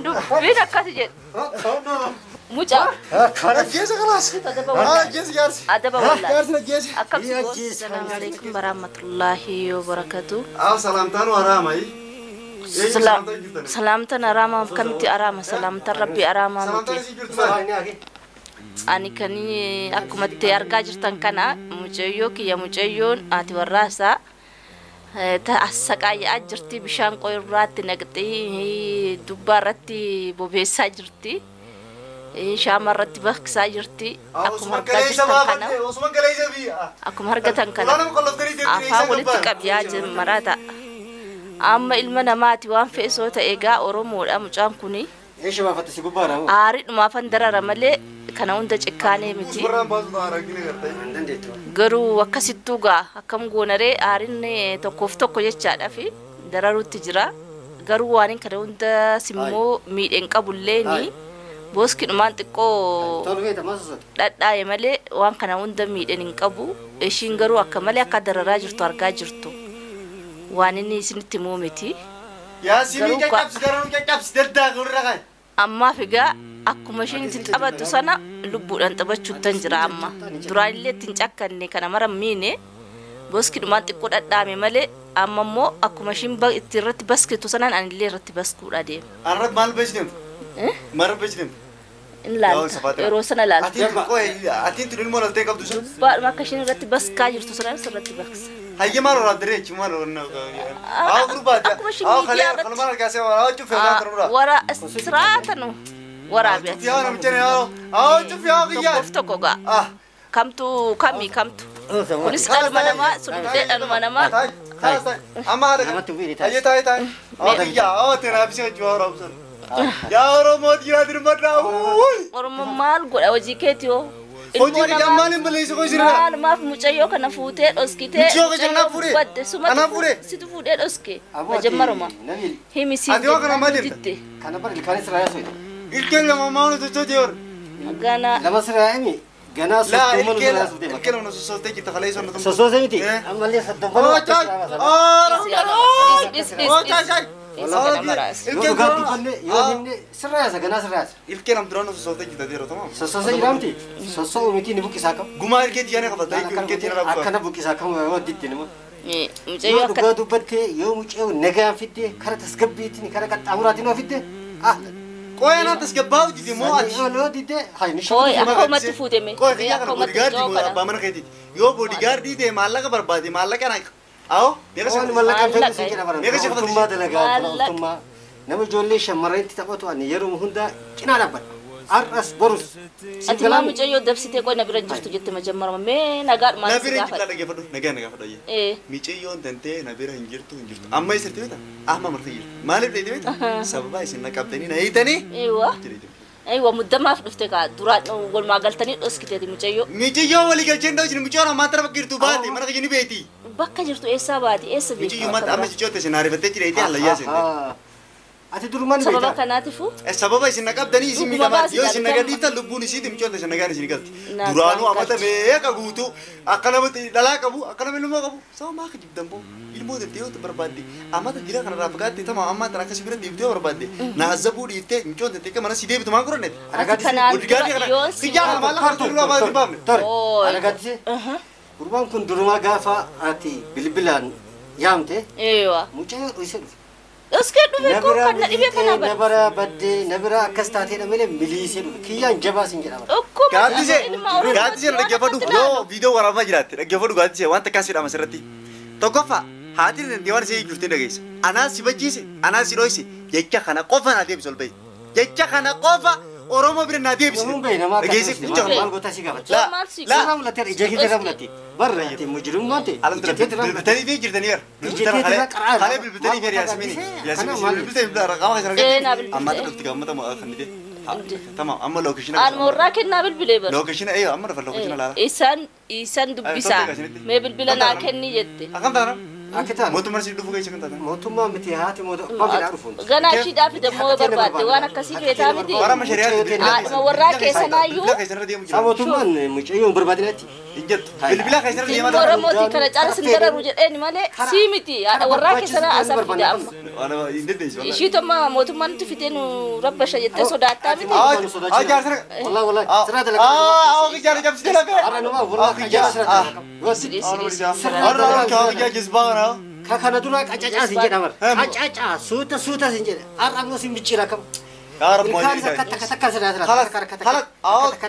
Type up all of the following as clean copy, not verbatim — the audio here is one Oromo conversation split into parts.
Dubbiin akkasi jedhe. Mucaa. Ajjeese kalaas. Ajjeese jaarsi. Adaba wallaahi. Jaarsi ajjeese. Akkam si goon. Assalaamu alaikum warahmatullaahi wabarakatuh. Aw salaamtaan waraama. Salaamtaan araama kamitti araama salaamtaan rabbi araama miti. Ani kan akkumatti argaa jirtan kana mucayyoo kiyya mucayyoon haati warraasaa saqaayaa jirti bishaan qoyirraatti naqxee dubbaa irratti bobeessaa jirti. Shaama irratti baqsaa jirti. Akkuma argaa jirtan kana akkuma argatan kana afaan walitti qabyaa maraata. Amma ilma namaati waan fe'isoo ta'e egaa Oromoodha mucaan kuni. Aariidhumaafan darara malee kana hunda cikkaanee miti. Garuu akkasittuu gaa akkam goonaree aariin tokkoof tokko jechaadha fi dararuutti jira. Garuu waan kana hunda simmoo miidheen qabullee ni booskidhumaan xiqqoo dhadhaa'e malee waan kana hunda miidheen hin qabu. Ishiin garuu akka malee akka dararaa jirtu argaa jirtu. Waan inni isinitti himuu miti. Ammaaf egaa akkuma ishiin itti taphattu sana lubbuudhaan taphachuuttan jira amma. Duraan illee ittiin cakkanne kana mara miine booskidhumaan xiqqoo dhadhaame malee amma immoo akkuma ishiin itti irratti baskitu sanaan ani illee irratti baskuudha deema. Arrat maal beektu? Maal beektu? In laalta yeroo sana laalta. Atiin tun ilmoo dhaltee qabdu sun? Baadhuma akka ishiin irratti baskaa jirtu sanaan irratti baksa. Hayya maal waraabdaree jechuun maal waraabdaree? Gurbaati. Akkuma ishiin miidiyaa irratti. Maal argaasee waraabaa cuffee waan turudha. Wara siraatanu waraabee. Yaa namicha yaa haa cuffee haa kiyyaa. Tokkoof tokko gaa. Kamtu kami kamtu. Kunis dhaluma namaa sunillee dhaluma namaa. Amma haadha. Hayya taa'ee taa'ee. Haa kiyyaa haa teraapii hojii waa waraabsan. Yaa Oromoo dhiiraa dirmadhaa. Oromoo maal godha hojii keeti hoo? Hojii kiyyaa maal hin balleessu koo sirna? Maalumaaf mucayyoo kana fuutee dhoskitee. Mucayyoo kana fuudhee? Ana fuudhee? Situ fuudhee dhoske. Majammaruma. Himi siin Ati waa kana maal jetta? Kana bar ilkaan sirraa yaasoo. Ilkeen lama maal sochoo jeer? Gana. Lama sirraa himi. Ganaa soddoma nu sirraa yaasuu deema. Ilkeen lama sossoostee jirta kalee sonnotu. Sossoosee miti. Ammallee soddoma nu Dhis dhis. Yoo dhugaa dubbanne yoo himne sirraa yaasa ganaa sirraa yaasa. Ilkee nam duraan sossoostee jirta yeroo tamam. Sossoosee jira miti. Sosso'u miti ni buqqisaa qabu. Gumaa ilkee diyaana qabata ilkee diyaana qabu. Akkana buqqisaa qabu yoo ditte nama. Yoo dhugaa dubbattee yoo mucayyoo nagaan fidde kara tasgabbiitiin kara qaxxaamuraatiin yoo fidde Qoy anaa tasgabbaa'u dide moo ati? Yoo dide hayi ni Qoy akkumatti fuuteme. Qoy kiyyaa kana boodigaardii moo abbaa mana keetiiti. Yoo boodigaardii ta'e maallaqa barbaade maallaqa na Awo, Waan maallaqa fedhu si jedha bara. Mootummaa dalagaa mootummaa nama ijoollee shamarranitti taphatu ani yeroo hunda cinaa dhaabbadha. Har'as borus. Ati maa mucayyoo dabsitee qoy na bira jirtu jette majammaruma mee nagaadhumaan Na si bira hin jirtu gaafadha. dhaggeeffadhu nagaa na gaafadhu ayyee. Mucayyoon tantee na bira hin jirtu hin jirtu. Amma isirti beektaa? Amma martee jirtu. Maaliif dheedee beektaa? Sababa isin na qabdanii na hiitanii. Eewa. Eewa muddamaaf dhufte kaa duraan walumaa galtanii dhoskiteeti mucayyoo. Mucayyoo walii galchee hin dhawjin mucayyoon ammaa tana bakka jirtu baate mana kiyya ni beeti. Bakka jirtu eessaa baate eessa beektu? Mucayyoo mata amma ciccoote isin haarifattee jira itee hallayyaa seente. Ati durumaan Sababa beektaa? kanaatifu Sababa isin na qabdanii isin Dhuguma miidhamaa baasi yoo isin na galtee gadhiiftan lubbuun isiiti mucayyoon isin nagaan isin galti. Nagaan Duraanuu amata galti. meeqa guutuu akka namatti dhalaa qabu akka nama ilmoo qabu sababa maa kijibdan boo ilmoo deemtee yoo barbaadde amata jira kanarraa fagaatte tama ammaa tana akkasii bira deemtee yoo barbaadde na azzabuu dhiiftee mucayyoon tettee akka mana si deebitu maan godhanneeti. Ati kanaan Boodigaardii dura kana yoo si kiyyaa kana maallaqa hartuu duraa baasii baafne. Tore. Ooy. Aragattise. Gurbaan kun durumaa gaafa ati bilbilaan yaamte Eewa. mucayyoo dhoysee dhufe. Dhoskee dhufe Na koo biraa kan na dhibee kana miliixee, na bara. biraa baddee, na biraa akkas taateedha malee miliisee dhufe. Kiyyaan jabaa sin jedhama. Okkuma Gaaddisee ilma Oromoo gaaddisee na dhaggeeffadhu yoo viidiyoo waraabaa jiraatte dhaggeeffadhu gaaddisee waan takkaa si dhama asirratti. Tokkoffaa haati dandeettii waan ishee jirtu dhageessa. Anaa si bajjiise anaa si dhoyse jecha kana qofa naa deebise ol bahi. Jecha kana qofa Oromoo bira naa deebise. Namuun bahe namaa akka Dhageesse dhoysite jecha kana. maal gootaa si gaafata. La Maal si la Sirraa mul'atee ija kee irraa mul'ate. Barra ati mujrimummaan ta'e Alam ija kee irraa mul'ate. bilbiltanii fi jirtanii bara. Ija kee irraa qaraa Kalee bilbiltanii fi yaasmini. Yaasmini bilbiltanii bilbiltanii qaama keessan Ee, naa bilbilte. Amma dhufti gammata kan dide. Tamam amma lookeshina. Almoorraa kennaa bilbilee bara. Lookeshina eeyo amma dhufa lookeshina laala. Isaan isaan dubbisaa Ay, mee bilbila naa toltee kenni jette. Akkam taana? Akka taane. Mootummaan si dhufu keessa kan taatan. Mootummaan miti haati mootummaa fedhaa dhufuun. Ganaa ishiidhaaf immoo barbaadde waan akkasii feetaa miti. Warra shari'aa Haadhuma warraa keessanaayyuu. Bilbila keessanirra deemu Saa jira. mootummaan mucayyoon barbaadinatti. Hin jettu. Bilbila keessanirra deemaa Ilma Oromootii kana caala sin dararu jedheen malee sii miti haadha warraa keessanaa asaa fida amma. Waan hin dandeessu. Ishiitu amma mootummaan nutti fitee nu rabbasha jettee sodaattaa miti. Haa jaarsa. Wallahi wallahi sirraa dalagaa. Haa jaarsa cabsitee lafee. Har'a nama wallahi qajeelaa sirraa dalagaa. Har'a har'a kiyya jisbaa kana. Ka kana dura qacacaa sin jedha bara. Qacacaa suuta suuta sin jedha. Har'a ammoo sin micciira kam. Yaa Rabbi Ilkaan isa takka takka sirraa sirraa. Khalas, khalas, Takka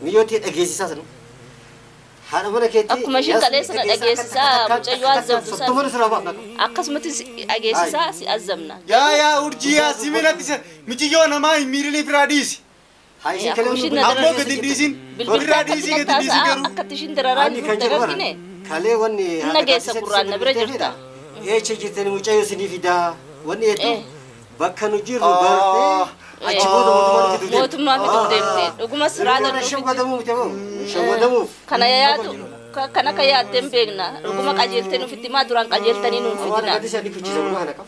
Miyyootii dhageessisaa sanu. Haadha mana keetti. Akkuma ishiin kaleessa na dhageessisaa mucayyoo azabdu sana. Sottoma sirraa baafna. Akkasumatti si dhageessisaa si azabna. Yaa yaa urjii yaa siminatti michiyyoo namaa hin miidhanii firaa dhiisi. Haa ishiin Akkuma ishiin na Ammoo darartu gadi hin dhiisin. Bilbilta Ofirraa akkatti dhiisii na gadi hin dhiisin taasisaa garuu. akkatti ishiin dararaa Ani jiru kan jedhu bara. darargine. Kalee wanni Inna geessa gurraan na bira jirta. Eecha jirtani mucayyoo sinii fidaa. Wanni hedduu Eh. bakka nu jirru bartee achi booda mootummaan fidu deemte. Mootummaa fiduuf deemte. Dhuguma siraata Irra nuuf shawwadamuuf ta'u shawwadamuuf. Kana yaadu kan akka yaaddee hin beekna. Dhuguma qajeeltee nuuf itti maa duraan qajeeltanii nuuf Waan fidina. gaddi isaanii kuchisa kun kana qaba.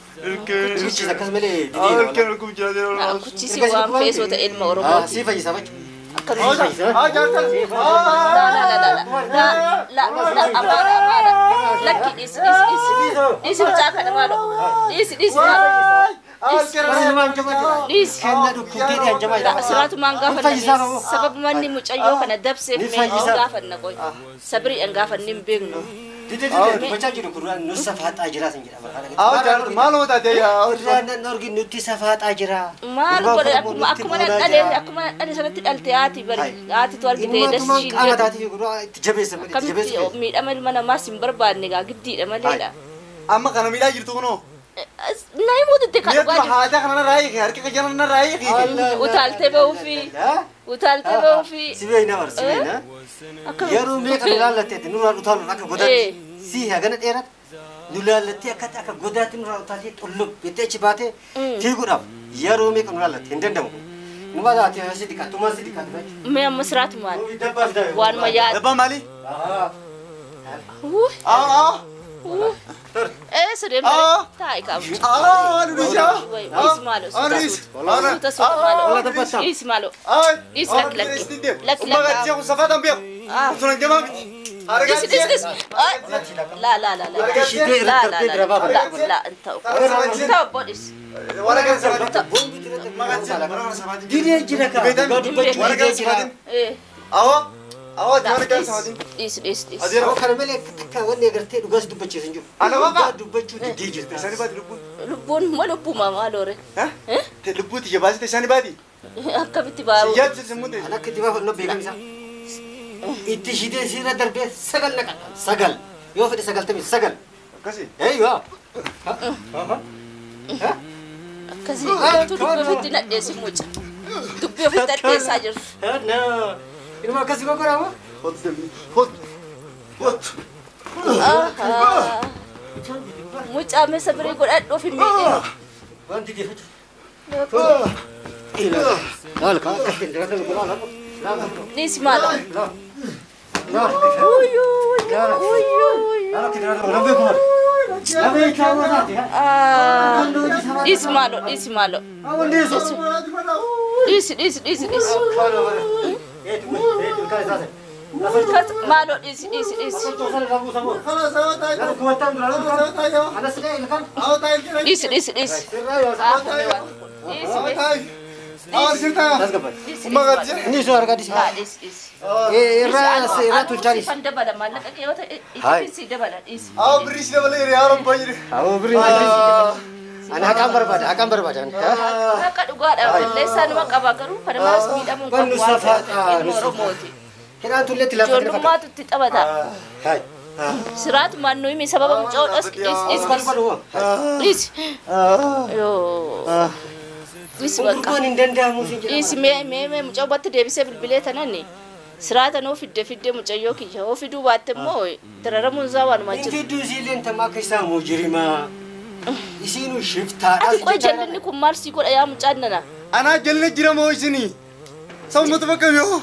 Kuchisa akkas malee Ilkeen ilkuum jira jira. Kuchisi waan feesoo ta'e ilma Oromooti. Si fayyisa bacha. Akkasuma. Haa jaarsa. La la la la la la la amaana amaana lakki dhiisi dhiisi dhiisi dhiisi mucaa kana maaloo dhiisi dhiisi maaloo dhiisi. Kenna dhukkubtee dhiyan jamaa La siraatumaan gaafanna Fayyisaa qabu. sababa manni mucayyoo kana dabseef Ni mee fayyisaa. gaafanna qoy sabriidhaan gaafanni hin beeknu. Dide dide dubbachaa jiru kun nu safaaxaa jira sin jedha. Haa jaarsa maaloo taatee yaa. Irraan arginu nutti safaaxaa jira. Maal godhe akkuma akkuma nan dhale akkuma nan dhale sanatti dhalte haati bari haatitu argite Inni das ishiin qaama jedhu. taatiif gurraa itti jabeessa malee itti Akkamitti jabeessa. miidhama ilma namaas hin barbaanne gaa giddiidha maleedha. Amma kana miidhaa jirtu kunoo. Na himuu didde kan Mi'a dhugaa jirtu. haadha kana narraa hiike harka qajeelaa narraa hiike. Utaaltee bahuufi utaaltee bahuufi. Si beekna bar si beekna. Yeroo meeqa nu laallatteetti nurraan utaaluun akka godaatti si hagana dheerata nu laallattee akkatti akka godaatti nurraan utaaltee xullub jettee achi baatee fiiguudhaaf yeroo meeqa nu laallatte hin danda'amu kun. Numa laatee si dhiqattu tumaan si dhiqattu jechuudha. Mee amma siraatumaan waanuma yaad. Dabbaa maali? Wuh Aa aa. wuh. Eessa deemta? Taa'i qabu. Aa nu dhiisi. Dhiisi maaloo Aa suuta dhiisi. suuta suuta suuta maaloo. Dhiisi maaloo. Dhiisi lakki lakki. Lakki Umma lakki. gaddisee kun safaataan beeku. Sunan jamaa miti. Dhiisi dhiisi dhiisi. La la la la. La la la la la hin ta'u. Hin ta'u abboo dhiisi. Waraqaan safaatiin. Didee jira kaa. Dhugaa dubbachuu didee jira. Awwa. Awwa waraqaan safaatiin. Dhiisi dhiisi dhiisi. Adeera. Kana malee takka wanni agartee dhugaas dubbachiisu hin jiru. Ana bafa. Dhugaa dubbachuu didee jirta. Isaanii baati lubbuun. Lubbuun ma lubbuma maaloore. Lubbuuti jabaasite isaanii baati. Akkamitti baa'u? Siyyaatti simmuun ta'e. Kan akka itti baafannu beekamisa. Itti shidee siirra darbee 9 naqadha. 9. Yoo fedhe 99. Akkasii. Eeyyoo. Akkasii dubbii ofitti nadheessi muca. Dubbii ofitti addeessaa jirtu. Ilma akkasii gogoraama. Hot hot hot. Mucaa mee sabirii godhadhu of hin miidhin. Waan dideeffatu. Laal kaa akkasitti laal laal. Dhiisi maaloo. Laal. Laal. Uyyuu uyyuu uyyuu. Dhiisi maaloo dhiisi maaloo. Dhiisi dhiisi dhiisi dhiisi. Maaloo dhiisi dhiisi dhiisi. Dhiisi dhiisi dhiisi. Dhiisi mee. Dhiisi dhiisi. Laa dhiisi dhiisi. Siifan dabala maallaqa kee yoo ta'e itti si dabala dhiisi. Haqa dhugaadha balleessaa numa qaba garuu kana maas miidhamuun qabu waan ta'eef ilma Oromooti. Ijoollummaatu itti taphata. Siraatumaan nuyi himi sababa mucaa dhos dhiisi dhiisi dhiisi. Yoo dhiisi bakka. Dhiisi mee mee mee mucaa batti deebisee bilbilee tanani. Siraata nuu fidde fidde mucayyoo kiyya hoo fiduu baatte immoo dararamuun isaa waanuma jiru. Ati qoy jallinni kun maal sii godha yaa mucaan nana? Anaa jalli jira moo isinii? Sammatu bakka yoo.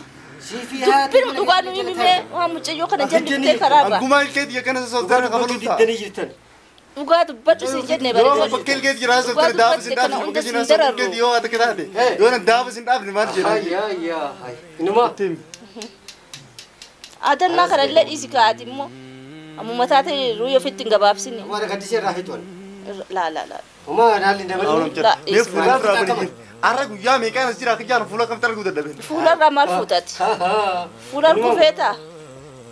Dubbiin dhugaa nu himee waan mucayyoo kana jalliftee karaa ba'a. Angumaa ilkeetii akkana sosooftan kafaluuf ta'a. Diddanii jirtan. Dhugaa dubbadhu siin jenne Yoo bareedu. bakka ilkeetii jiraa sooftan daafa sin dhaafne bakka jiraa sooftan ilkeetii yoo akka taate yoo nan daafa sin dhaafne maal jedhaa. Hayya hayya. Inuma. Adannaa kana illee dhiisi kaa'ati immoo. Ammuma taate ruuyi ofitti hin gabaabsine. Waan gaddisee irraa fixuun. Laa laa laa. Uma naalli dabaluu. Mee fuula irraa bari. Arra guyyaa meeqaan as jira akka jaalu fuula kamta arguu dadhabeen. Fuularraa maal fuutati? Fuula arguu feetaa?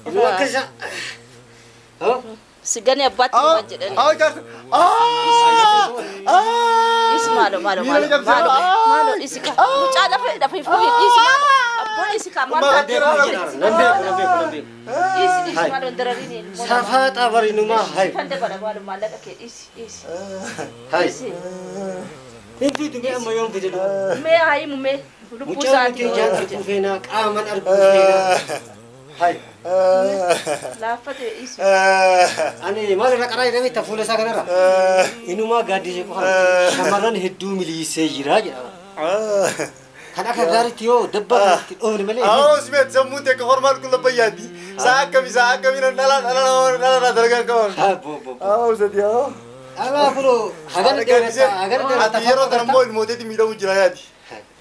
Inuma akkasa. Si gani abbaatti himaa jedhani. Aa jaarsa. Dhiisi maalo maalo maalo maalo maalo dhiisi kaa. Mucaa lafa lafee fuudhee dhiisi maalo. Abboon dhiisi kaa maal taate? Nan beeku nan beeku nan beeku. Dhiisi dhiisi maalo hin darariin. Safaa xabarinumaa hay. Kan dabala maalo maallaqa kee dhiisi dhiisi. Hay. Dhiisi. Hin fidu mee amma yoom fide du'a. Mee haa himu mee lubbuu Mucaan isaatii nuti ijaan arguu feenaa qaaman arguu feenaa. Hay. Laaffate dhiisi. Ani maal irra qaraa jedhame itti fuula isaa kanarra. Inumaa gaaddisee qofa shamarran hedduu miliisee jira jedhama. Kan akka gaariitti yoo dabbaa itti dhoofne malee. Aa Usmeet sammuun ta'e hormaal kun labbayyaati. Sa'a akkamii sa'a akkamii dhala dhala dhala dalagaa qaban. Haa bo bo. Aa Usmeet yaa. Alaa kunoo hagana dheerata hagana dheerata. Ati yeroo kana immoo ilmooteetti miidhamu jira yaadi.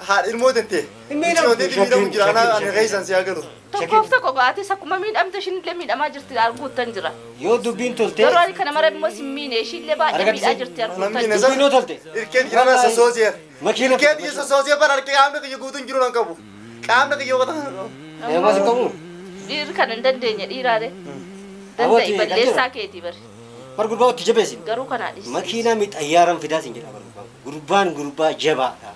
Haadha ilmooteen ta'e. Ilmooteetti miidhamu jira ana keessan si haa galu. Tokkoof tokko gaatis akkuma miidhamte ishiin illee miidhamaa jirti arguuttan jira. Yoo dubbiin tolte. Yeroo ani kana mara immoo sin miine ishiin illee baay'ee miidhaa jirti arguuttan jira. Dubbiin yoo tolte. Ilkeen jirana sosooseera. Makiina. Ilkeen sosoosee bara harkee qaamni kiyya guutuun jiru nan qabu. Qaamni kiyya wata. Eemas hin qabu. Dhiirri kana hin dandeenye dhiiraare. Danda'i balleessaa keetii bari. Bar gurbaa itti jabeessi. Garuu kanaa dhiisi. Makiinaa mi xayyaaran fidaas hin jedha bar gurbaan. Gurbaan gurbaa jabaadha.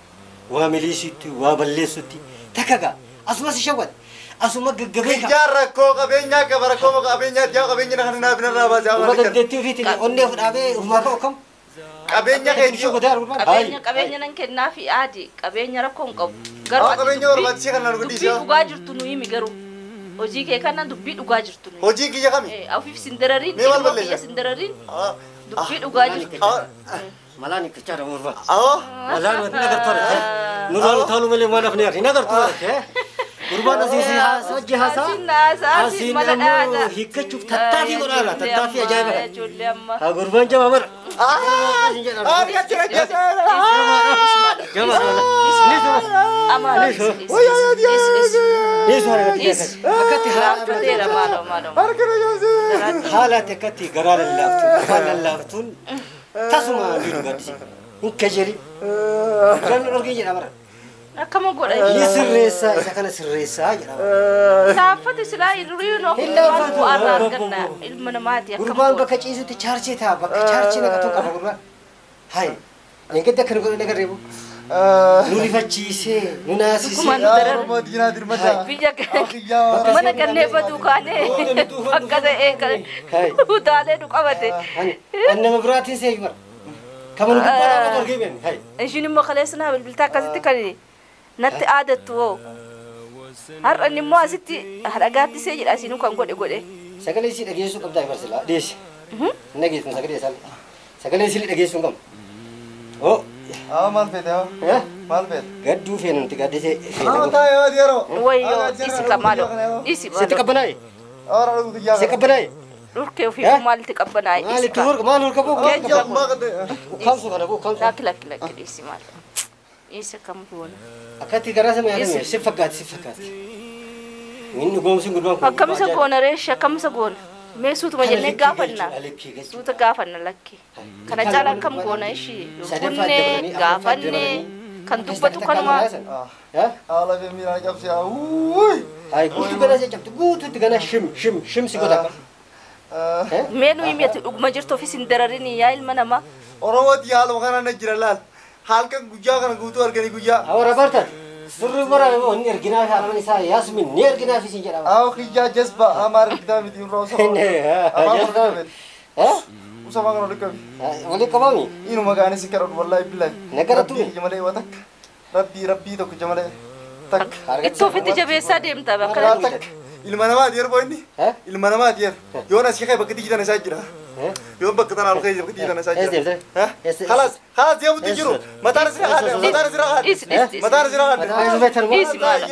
Waa miliisutti waa balleessutti takka gaa asumas shawwat asuma gaggabee ka. Ijaan rakkoo qabeenyaa qaba rakkoo qabeenyaa yaa qabeenya kana naaf narraa baasee Uma hamaa dandeettii ofiitiin onnee fudhaabee ufumaa ka'u kam. Qabeenya keetii. Qabeenya qabeenya nan kennaafi aadi qabeenya rakkoo hin qabu. Garuu Haa qabeenya barbaachisee kan naan dubbii guddisee. dhugaa jirtu nu himi garuu. Hojii kee kana dubbii dhugaa jirtu nu himi. Hojii kiyya kami? Ofiif sin darariin Mee maal ilmoo kiyya balleessa? sin darariin dubbii dhugaa jirtu. Malaan ikkachaadha gurbaa. Awoo. Malaan wanti nagartu nuraan utaalu malee maal hafne arti nagartu Gurbaan asii si hojii haasaa Asiin haasaa asiin mala ammoo dhaadha. hiikkachuuf tattaaffii godhaadha tattaaffii ajaa'iba. Ijoollee amma. Haa gurbaan jabaa mara. Laaffateera maaloo maaloo. Haalaatti akkatti garaa lallaaftuun afaan lallaaftuun tasuma miidhu gaaddise. Hin kajeeli. Namni dhorgee jedha bara. Akkama godha. Ni sirreessaa isa kana sirreessaa jedha. Laaffate silaa hirriin Hin laaffatu. bu'aarraa arganna ilma namaati akkam Gurbaan godha. bakka ciisutti chaarchee ta'a bakka chaarchee naqatu qaba gurbaan. Hayi. Engedda akkana godhan agarreebu. Nu rifachiisee nu naasisee. Dhuguma nu darara. Biyya mana gannee baduu kaanee bakka ta'ee utaalee nu qabate. Ani nama biraatiin seeyu bara. Kama nu gubbaa dhaabatu argee beekni. Hayi. Ishiin immoo kaleessa naa bilbiltaa akkasitti kan natti aadattu hoo. Har'a inni immoo asitti dhagaatti see jedha isinuu kan godhe godhe. Sagalee isii dhageessuu qabdaa barsiilaa dhiyeessi. Hin dhageessu sagalee isaa. Sagalee isii dhageessuu hin qabnu. Oo. Haa maal feete haa? Maal feete? Gadduu feena nuti gaddisee Haa feena. taa'ee haa yeroo. Wayyoo isi ka maaloo isi Sitti maaloo qabbanaa'e. Haa dhuguu kiyyaa. Si qabbanaa'e. dhurkee ofii maalitti qabbanaa'e isi Maalitti ka. hurka maal hurka boo. Kiyyaa Ukkaamsu kana boo ukkaamsu. Lakki lakki lakki dhiisi maaloo. Isi akkam goona. Akkatti garaa sama yaadame si fakkaatti si fakkaatti. Inni goomsi gurbaan kun. Akkamisa goona reeshi akkamisa goona. Mee suutuma jennee gaafanna. Suuta gaafanna lakki. Kana caala akkam goona ishii. Kunnee gaafanne kan dubbatu kanuma. Haala fi miiraan cabsee haa wuuyi. Hayi guutuu gana si cabtu guutuutti gana shim shim shim si godha. Mee nu himi ati dhuguma jirtu ofis hin dararini yaa ilma namaa. Oromooti haaluma kana na jira laal. Halkan guyyaa kana guutuu halkanii guyyaa. Awara bartaati. Sirri bara inni erginaa fi haadha isaa Yaasmin ni erginaa fi siin jedhama. Haa kiyyaa jazba amaar bitaa miti irraa osoo. Afaan Usama kana walitti qabi. Walitti qabami. Inuma gaanis si kadhatu wallaahi billahi. Nagarattu. Rabbii malee waa takka. Rabbii rabbii tokko malee takka. Ittoo ofitti jabeessaa deemta bakka Waa takka. Ilma namaati yeroo inni. Ilma namaati yeroo. Yoon asii ka'e bakka digitan isaa jira. Yoon bakka tanaa ol ka'ee bakka dhiiran isaa jira. Khalaas khalaas deemutti jiru. Mataan sira haadha mataan sira haadha. Mataan sira haadha. Dhiisi maala.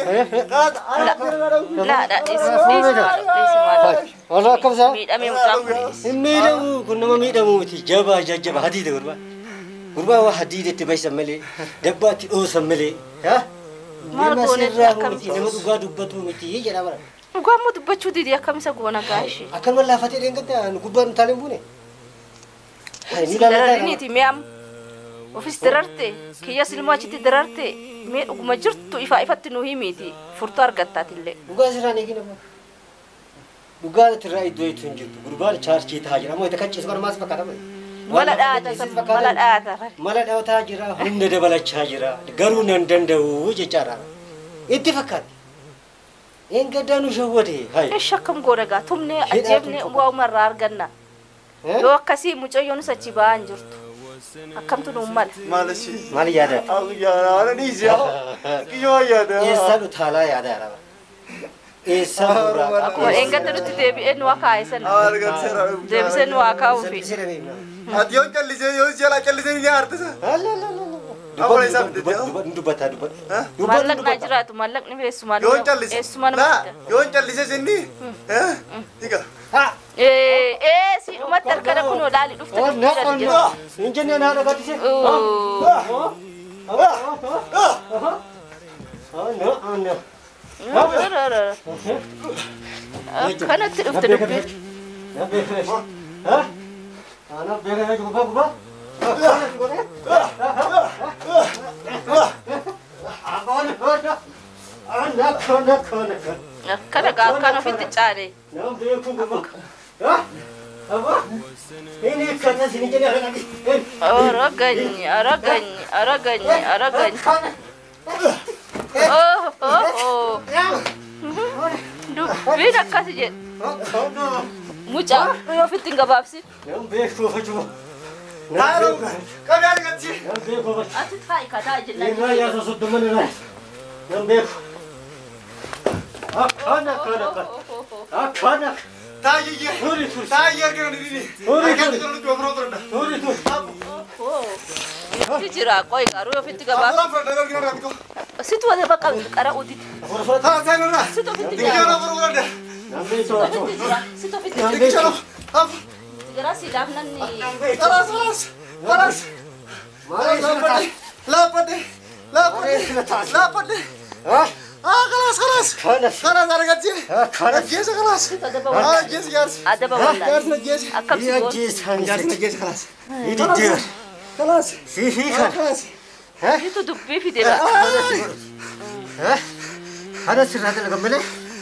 Laa dhiisi dhiisi maala dhiisi maala. Walaa akkam isaa? Miidhamee mucaan kun. Hin miidhamu kun nama miidhamu miti jabaa jajjaba hadiida gurbaa. Gurbaa waa hadiida itti baysan malee dabbaa itti dhoosan malee. Maal Nama goone sirraa akkam miti nama dhugaa dubbatu miti jedha bara. Dhugaa immoo dubbachuu didi akkam isa goona gaashee. Akkanuma laafatee dheengadda gubbaan utaalee hin buune. Ni laallataa Darariniiti mee amma ofis dararte kiyyas ilmoo achitti dararte mee dhuguma jirtu ifaa ifatti nu himiiti furtuu argattaatillee. Dhugaa sirraan eegina bara. Dhugaa irraa iddoo itti hin jirtu gurbaan chaarchii tahaa jira ammoo itti kachiisu kan maas fakkaata bare. Mala dhaata mala dhaata. Mala dhaataa jira humna dabalachaa jira garuu nan danda'u jechaadha. Itti fakkaatti. Dheengaddaa nu shawwate hayi. Esh akkam goona gaa tumnee ajjeefnee waa'uma irraa arganna. Yoo akkasii mucayyoonis achi ba'aa hin jirtu. Akkamtu nuun mala. Maal ishee? Maal yaada? Yaada dhiisi yaa. Kiyyoo yaada. Eessaa utaalaa yaada yaada. Eessaa buraa. Akkuma dheengadda nutti deebi'ee nu akaa'e sana. Deebisee nu akaa'uufi. Ati yoon callisee yoon si jalaa callisee ni aartisa. Dubbata dubbata. Maallaqni jiraatu maallaqni eessumaa Yoon callise. eessumaa nama Laa fida. yoon callise sinni. Hiika. Ee si dhumatti harkana kunoo laali dhufte dhufte jedha. Hin jennee naa dhagaatise. Akkanatti dhufte dubbii. Akkana gaa akkaan ofitti caale. Araganyi araganyi araganyi araganyi. Oh oh oh. Dubbiin akkasi jedhe. Mucaa yoo ofitti hin gabaabsin. Qabee argatti. Ati taa'i ka taa'i jennaan. Taayyee. Taayyee argina ni. Argina ni afur fudhadha. Itti jira qoy garuu ofitti gabaabsin. Afur fudhadha argina argina. Situ wada bakka qara uditi. Haa saayinarraa. Situ ofitti Xiqqoo jira. afur fudhadha. Situ ofitti jira. Situ ofitti jira. Xiqqoo afur. Gara silaaf nanni. Khalaas khalaas khalaas. Laaffadhe laaffadhe laaffadhe. Ah khalaas khalaas. Khalaas argatti. Ajjeese khalaas. Ah ajjeese jaarsi. Adaba wallaahi. Jaarsi ajjeese. Akkam si goon. Jaarsi ajjeese khalaas. Khalaas. Khalaas. Situ dubbii fide ba.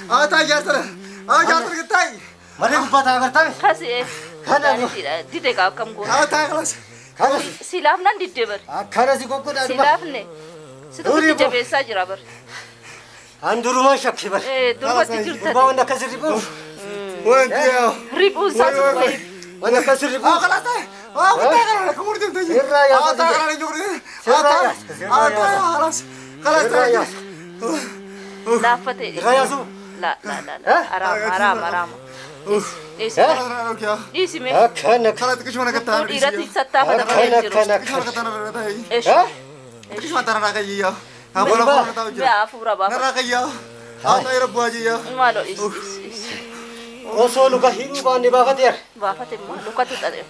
Ah taa'i jaarsana. Ah jaarsana taa'i. Kasi dide gaa akkam goon. Ah taa'i khalaas. Silaaf nan didde bar. Silaafne. Situ ofitti jabeessaa jira bar. Andurumaa shakkii bar. Durbatti jirta. Gurbaa waan akkas ribuuf. Wanti yaa. Ribuun isaa sun wayi. Waan akkas ribuuf. Ah khalaas taa'i. Ah taa'i khalaas. Kumur deemte. Sirraa yaasa. Ah taa'i khalaas jiru. Ah taa'i. Ah taa'i khalaas. Khalaas taa'i. Laaffate. Irraa yaasu. La la la la. Araama araama araama. Dhiisi. Dhiisi mee. Akkana. Khalaas xiqqoo mana kattaa. Dhiiratti sattaafata malee hin jiru. Akkana. Xiqqoo mana kattaa narraa taa'i. Eesh. Xiqqoo mana narraa kayyaa. Ah bola bola ta'u jira. Mee hafuura baafa. Narraa kayyaa. Ah taa'i rabbu ajiyyaa. Maaloo dhiisi dhiisi dhiisi. Osoo luka hidhuu baanne baafateera. Baafate immoo lukatu xaxe.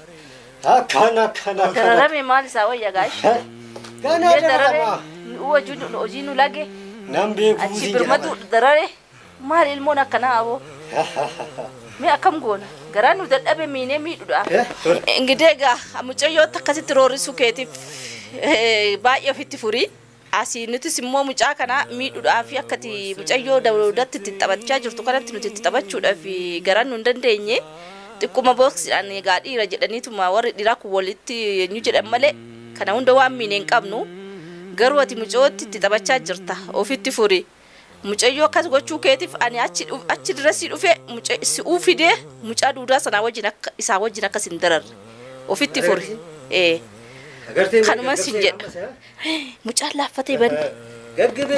Akkana akkana akkana. Dararame maal isaa wayya gaashi. Gana Mee darare dararama. hojii nu lage Nan beeku achi siin birmatu jedhama. darare maal ilmoon akkanaa aboo. Mee akkam goona garaan nu dadhabe miinee miidhudha. Ingidee egaa mucayyootti akkasitti roorrisuu keetiif baay'ee ofitti furii. Asii nutis immoo mucaa kana miidhuudhaaf akkati mucayyoo dawdatti itti taphachaa jirtu kanatti nuti itti taphachuudhaaf garaan nu hin dandeenye. Xiqquma booksiidhaan egaa dhiira jedhaniituma warri dhiiraa kun walitti eenyu jedhan malee kana hunda waan miine hin qabnu. Garuu ati mucayyootti itti taphachaa jirta ofitti furii. Mucayyoo akkas gochuu keetiif ani achi dirasii dhufee si'uu fidee mucaa duudaa sanaa wajjin akka isaa wajjin akkas hin dararre ofitti furi. Kanuma sin jedha. Mucaan laaffatee banne.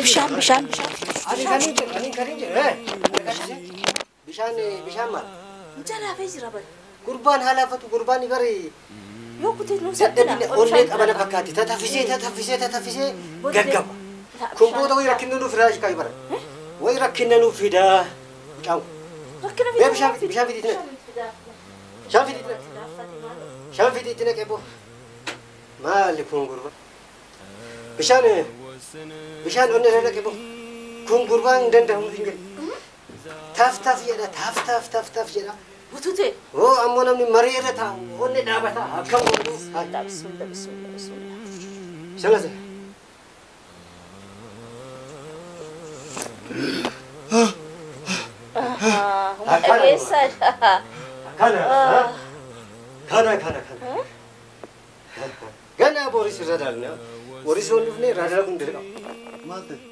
Bishaan bishaan bishaan. Ani kan hin jedhu ani kan hin jedhu. Bishaan bishaan maal? Mucaan laafee jira bari. Gurbaan haalaafatu gurbaan bari Yoo kutee nu salphina. Dadhabina onnee qabana fakkaatti tataffisee tataffisee tataffisee gaggaba. Kun booda wayi rakkinna nuuf fidaa shikaayu bara. Wayi rakkinna nuuf fidaa. Mucaan kun. Rakkina Mee bishaan bishaan fidii itti naqe. Bishaan fidii itti naqe. Bishaan fidii itti naqe boo. Maali kun gurba? Bishaan bishaan onnee irra naqe boo. Kun gurbaan hin danda'amu hin jedhu. Taaf taaf jedha taaf taaf taaf taaf jedha. Butute. Hoo ammoo namni marii irra taa'u onnee dhaabata akkam godhu. Bismillah bismillah bismillah. Shalasa. Dhageessaa. Kana kana kana kana. Gana Boris irra daalna. Boris waan dhufne irraa dalaguun dirqama. Maal ta'e?